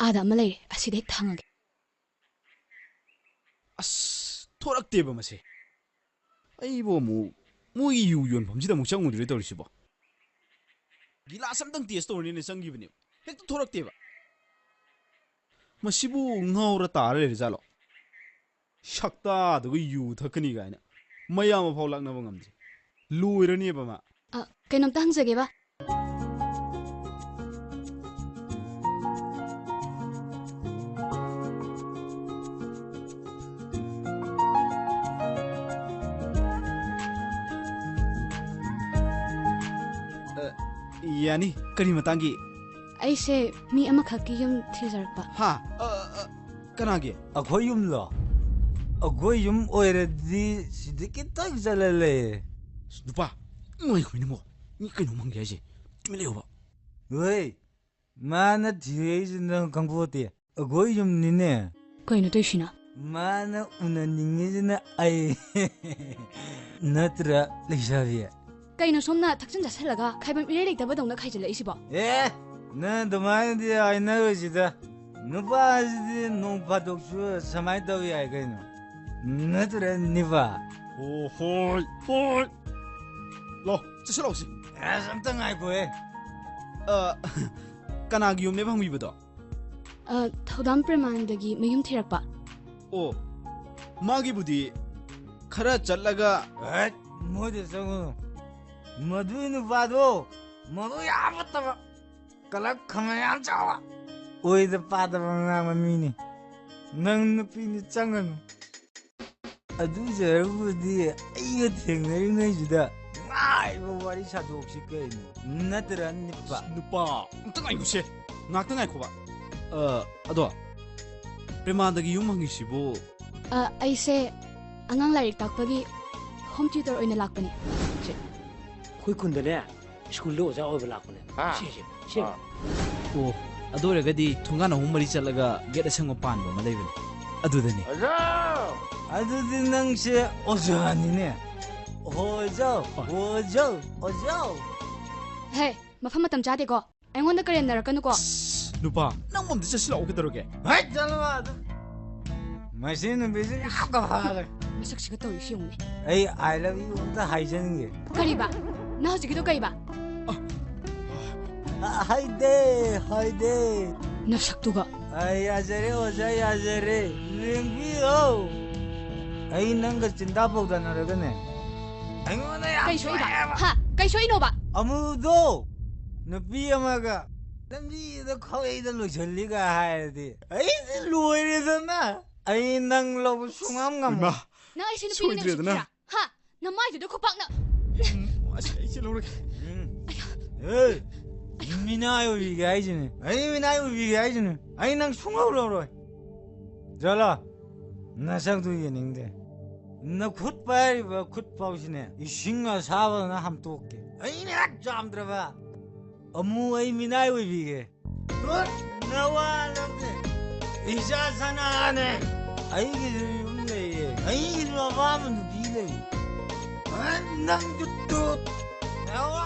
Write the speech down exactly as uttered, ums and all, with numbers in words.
ꯑꯥꯗ ꯑꯃ ꯂꯩꯔꯦ, ꯑꯁꯤꯗ ꯍꯦꯛ ꯊꯥꯡꯉꯒꯦ꯫ ꯑꯁ, ꯊꯣꯔꯛꯇꯦꯕ ꯃꯁꯦ꯫ ꯑꯩꯕꯨ ꯑꯃꯨꯛ ꯃꯣꯏꯒꯤ ꯌꯨ ꯌꯣꯟꯐꯝꯁꯤꯗ ꯑꯃꯨꯛ ꯆꯪꯉꯨꯗꯣꯏꯔ ꯇꯧꯔꯤꯁꯤꯕꯣ? ꯒꯤꯂꯥꯁ ꯑꯝꯇꯪ ꯇꯦꯁ ꯇꯧꯔꯅꯤꯅ ꯆꯪꯈꯤꯕꯅꯦꯕ, ꯍꯦꯛꯇ ꯊꯣꯔꯛꯇꯦꯕ꯫ ꯃꯁꯤꯕꯨ ꯉꯥꯎꯔ ꯇꯥꯔ ꯂꯩꯔꯖꯥꯠꯂꯣ? ꯁꯛꯇꯥꯗꯨꯒ ꯌꯨ ꯊꯛꯀꯅꯤ ꯀꯥꯏꯅ ꯃꯌꯥꯝ ꯑꯃ ꯐꯥꯎ ꯂꯥꯛꯅꯕ ꯉꯝꯗ꯭ꯔꯦ꯫ ꯂꯣꯏꯔꯅꯦꯕ ꯃꯥ꯫ ꯑ, ꯀꯩꯅꯣꯝꯇ ꯍꯪꯖꯒꯦꯕ꯫ ꯑ, ꯌꯥꯅꯤ, ꯀꯔꯤ ꯃꯇꯥꯡꯒꯤ? ꯑꯩꯁꯦ ꯃꯤ ꯑꯃꯈꯛꯀꯤ ꯌꯨꯝ ꯊꯤꯖꯔꯛꯄ꯫ ꯍꯥ? ꯑ, ꯑ, ꯀꯅꯥꯒꯤ? ꯑꯩꯈꯣꯏ ꯌꯨꯝꯂꯣ? ꯑꯩꯈꯣꯏ ꯌꯨꯝ ꯑꯣꯏꯔꯗꯤ ꯁꯤꯗ ꯈꯤꯇꯪ ꯆꯠꯂ ꯂꯩꯔꯦ꯫ ꯑꯁ, ꯅꯨꯄꯥ, ꯉꯥꯏꯈꯣ ꯅꯪꯕꯣ꯫ ꯃꯤ ꯀꯩꯅꯣꯝ ꯍꯪꯒꯦ ꯍꯥꯏꯁꯦ꯫ ꯇꯨꯃꯤꯟ ꯂꯩꯌꯣꯕ꯫ ꯍꯣꯏ, ꯃꯥꯅ ꯊꯤꯔꯛꯏꯁꯤ ꯅꯪ ꯈꯪꯄꯣꯠꯇꯦ꯫ ꯑꯩꯈꯣꯏ ꯌꯨꯝꯅꯤꯅꯦ꯫ ꯀꯩꯅꯣ ꯇꯧꯏꯁꯤꯅ? ꯃꯥꯅ ꯎꯅꯅꯤꯡꯉꯤꯁꯤꯅ ꯑꯩ ꯅꯠꯇ꯭ꯔ, ꯂꯩꯁꯥꯕꯤ? ꯀꯩꯅꯣ ꯁꯣꯝꯅ ꯊꯛꯆꯤꯟ ꯆꯥꯁꯤꯜꯂꯒ ꯈꯥꯏꯕꯝ ꯏꯔꯩ ꯂꯩꯇꯕꯗꯧꯅ ꯈꯥꯏꯖꯤꯜꯂꯛꯏꯁꯤꯕꯣ? ꯑꯦ, ꯅꯪ ꯑꯗꯨꯃꯥꯏꯅꯗꯤ ꯍꯥꯏꯅꯔꯣꯏꯁꯤꯗ꯫ ꯅꯨꯄꯥꯁꯤꯗꯤ ꯅꯣꯡ ꯐꯥꯗꯣꯛꯁꯨ ꯁꯨꯃꯥꯏꯅ ꯇꯧ ꯌꯥꯏ ꯀꯩꯅꯣ꯫ ꯅꯠꯇ꯭ꯔ, ꯅꯤꯄꯥ? ꯑꯣ, ꯍꯣꯏ, ꯍꯣꯏ꯫ ꯂꯥꯎ, ꯆꯠꯁꯤꯜꯂꯛꯑꯣꯁꯤ꯫ ꯑꯁ, ꯑꯝꯇ ꯉꯥꯏꯈꯣꯍꯦ꯫ ꯑ, ꯀꯅꯥꯒꯤ ꯌꯨꯝꯅꯦꯕ ꯍꯪꯕꯤꯕꯗꯣ? ꯑ, ꯊꯧꯗꯥꯝ ꯄ꯭ꯔꯦꯃꯥꯅꯟꯗꯒꯤ ꯃꯌꯨꯝ ꯊꯤꯔꯛꯄ꯫ ꯑꯣ, ꯃꯥꯒꯤꯕꯨꯗꯤ ꯈꯔ ꯆꯠꯂꯒ ꯍꯦꯠ, ꯃꯣꯏꯗ ꯆꯪꯉꯨꯅꯨ꯫ ꯃꯗꯨꯏ ꯅꯨꯄꯥꯗꯣ ꯃꯕꯨꯛ ꯌꯥꯝ ꯐꯠꯇꯕ, ꯀꯂꯛ ꯈꯝꯕ ꯌꯥꯝ ꯆꯥꯎꯕ, ꯑꯣꯏꯗ ꯄꯥꯗꯕ ꯉꯥꯡꯕ ꯃꯤꯅꯤ꯫ ꯅꯪ ꯅꯨꯄꯤꯅꯤ, ꯆꯪꯒꯅꯨ꯫ ꯑꯗꯨ ꯖꯍꯔꯕꯨꯗꯤ ꯑꯩꯒ ꯊꯦꯡꯅꯔꯤꯉꯩꯁꯤꯗ ꯅꯨꯡꯉꯥꯏꯕ ꯋꯥꯔꯤ ꯁꯥꯗꯣꯛꯁꯤ ꯀꯩꯅꯣ, ꯅꯠꯇ꯭ꯔ ꯅꯤꯄꯥ? ꯅꯨꯄꯥ, ꯑꯝꯇ ꯉꯥꯏꯈꯣꯁꯦ, ꯉꯥꯛꯇ ꯉꯥꯏꯈꯣꯕ꯫ ꯑ, ꯑꯗꯣ, ꯄ꯭ꯔꯦꯃꯥꯗꯒꯤ ꯌꯨꯝ ꯍꯪꯉꯤꯁꯤꯕꯨ? ꯑ, ꯑꯩꯁꯦ ꯑꯉꯥꯡ ꯂꯥꯏꯔꯤꯛ ꯇꯥꯛꯄꯒꯤ ꯍꯣꯝ ꯇ꯭ꯌꯨꯇꯔ ꯑꯣꯏꯅ ꯂꯥꯛꯄꯅꯦ꯫ ꯁꯦ, ꯑꯩꯈꯣꯏ ꯈꯨꯟꯗꯅꯦ, ꯁ꯭ꯀꯨꯜꯗ ꯑꯣꯖꯥ ꯑꯣꯏꯕ ꯂꯥꯛꯄꯅꯦ꯫ ꯍꯥ? ꯁꯤꯁꯦ, ꯁꯤ꯫ ꯑꯥ꯫ ꯑꯣ, ꯑꯗꯨ ꯑꯣꯏꯔꯒꯗꯤ ꯊꯣꯡꯒꯥꯟ ꯑꯍꯨꯝ ꯃꯔꯤ ꯆꯠꯂꯒ ꯒꯦꯠ ꯑꯁꯪꯕ ꯄꯥꯟꯕ ꯑꯃ ꯂꯩꯕꯅꯦ, ꯑꯗꯨꯗꯅꯦ꯫ ꯑꯣꯖꯥ! ꯑꯗꯨꯗꯤ ꯅꯪꯁꯦ ꯑꯣꯖꯥꯅꯤꯅꯦ꯫ ꯑꯣꯖꯥ, ꯍꯣꯏ꯫ ꯑꯣꯖꯥ, ꯑꯣꯖꯥ꯫ ꯍꯦ, ꯃꯐꯝ ꯃꯇꯝ ꯆꯥꯗꯦꯀꯣ꯫ ꯑꯩꯉꯣꯟꯗ ꯀꯔꯦꯝꯅꯔꯛꯀꯅꯨꯀꯣ꯫ ꯑꯁ, ꯅꯨꯄꯥ, ꯅꯪ ꯑꯝꯇ ꯆꯠꯁꯤꯜꯂꯛꯑꯣ, ꯀꯩꯗꯧꯔꯒꯦ? ꯍꯩꯠ, ꯆꯠꯂꯣ ꯑꯗ꯫ ꯃꯁꯤ ꯅꯨꯄꯤꯁꯦ ꯌꯥꯝ ꯐꯔꯦ꯫ ꯃꯁꯛꯁꯤꯒ ꯇꯧꯔꯤꯁꯤ ꯌꯦꯡꯉꯨꯅꯦ꯫ ꯑꯩ "I love you" ꯑꯝꯇ ꯍꯥꯏꯖꯅꯤꯡꯒꯦ꯫ ꯀꯔꯤꯕ? ꯅꯪ ꯍꯧꯖꯤꯛꯀꯤꯗꯣ ꯀꯩꯕ? ꯑ, ꯍꯥꯏꯗꯦ, ꯍꯥꯏꯗꯦ꯫ ꯅꯁꯛꯇꯨꯒ꯫ ꯑꯩ ꯌꯥꯖꯔꯦ, ꯑꯣꯖꯥ, ꯌꯥꯖꯔꯦ꯫ ꯂꯦꯡꯕꯤꯌꯣ꯫ ꯑꯩ ꯅꯪꯒ ꯆꯤꯟꯗꯥ ꯄꯥꯎꯗꯥꯅꯔꯒꯅꯦ, ꯑꯩꯉꯣꯟꯗ ꯌꯥꯝ ꯀꯩ ꯁꯣꯛꯏꯕ? ꯁꯣꯛꯑꯦꯕ꯫ ꯍꯥ? ꯀꯩ ꯁꯣꯛꯏꯅꯣꯕ? ꯑꯃꯨꯗꯣ ꯅꯨꯄꯤ ꯑꯃꯒ ꯂꯝꯕꯤꯗ ꯈꯧꯔꯩꯗ ꯂꯣꯏꯁꯤꯜꯂꯤꯒ ꯍꯥꯏꯔꯗꯤ ꯑꯩꯗꯤ ꯂꯣꯏꯔꯦꯗꯅ꯫ ꯑꯩ ꯅꯪ ꯂꯧꯕ ꯁꯨꯡꯉꯝ ꯉꯝꯃꯣꯏ꯫ ꯏꯃꯥ, ꯅꯪ ꯑꯩꯁꯦ ꯅꯨꯄꯤꯅꯦꯅ ꯁꯣꯏꯗ꯭ꯔꯦꯗꯅ꯫ ꯎꯁꯤꯠꯇ꯭ꯔꯤꯔꯥ? ꯍꯥ? ꯅꯃꯥꯏꯗꯨꯗ ꯈꯨꯄꯥꯛꯅ꯫ ꯎꯝ, ꯑꯁ, ꯑꯩ ꯆꯦꯜꯍꯧꯔꯒꯦ꯫ ꯎꯝ꯫ ꯑꯌꯥ꯫ ꯑꯦ, ꯃꯤꯅꯥꯏ ꯑꯣꯏꯕꯤꯒꯦ ꯍꯥꯏꯁꯤꯅꯦ꯫ ꯑꯩ ꯃꯤꯅꯥꯏ ꯑꯣꯏꯕꯤꯒꯦ ꯍꯥꯏꯁꯤꯅꯦ꯫ ꯑꯩ ꯅꯪ ꯁꯨꯡꯂꯧ ꯂꯧꯔꯣꯏ꯫ ꯆꯠꯂꯣ꯫ ꯅꯁꯛꯇꯨ ꯌꯦꯡꯅꯤꯡꯗꯦ꯫ ꯅꯈꯨꯠ ꯄꯥꯏꯔꯤꯕ ꯈꯨꯠ ꯐꯥꯎꯁꯤꯅꯦ, ꯏꯁꯤꯡ ꯑꯁꯥꯕꯅ ꯍꯥꯝꯇꯣꯛꯀꯦ꯫ ꯑꯩꯅ ꯍꯦꯛ ꯆꯥꯝꯗ꯭ꯔꯕ, ꯑꯃꯨ ꯑꯩ ꯃꯤꯅꯥꯏ ꯑꯣꯏꯕꯤꯒꯦ꯫ ꯇꯨꯠ! ꯅꯋꯥ ꯂꯧꯗꯦ꯫ ꯏꯆꯥ ꯁꯅꯥꯅꯦ꯫ ꯑꯩꯒꯤꯁꯨ ꯌꯨꯝ ꯂꯩꯌꯦ꯫ ꯑꯩꯒꯤꯁꯨ ꯑꯄꯥꯝꯕ ꯅꯨꯄꯤ ꯂꯩ꯫ ꯑ, ꯅꯪꯁꯨ ꯇꯨꯠ! ꯅꯋꯥ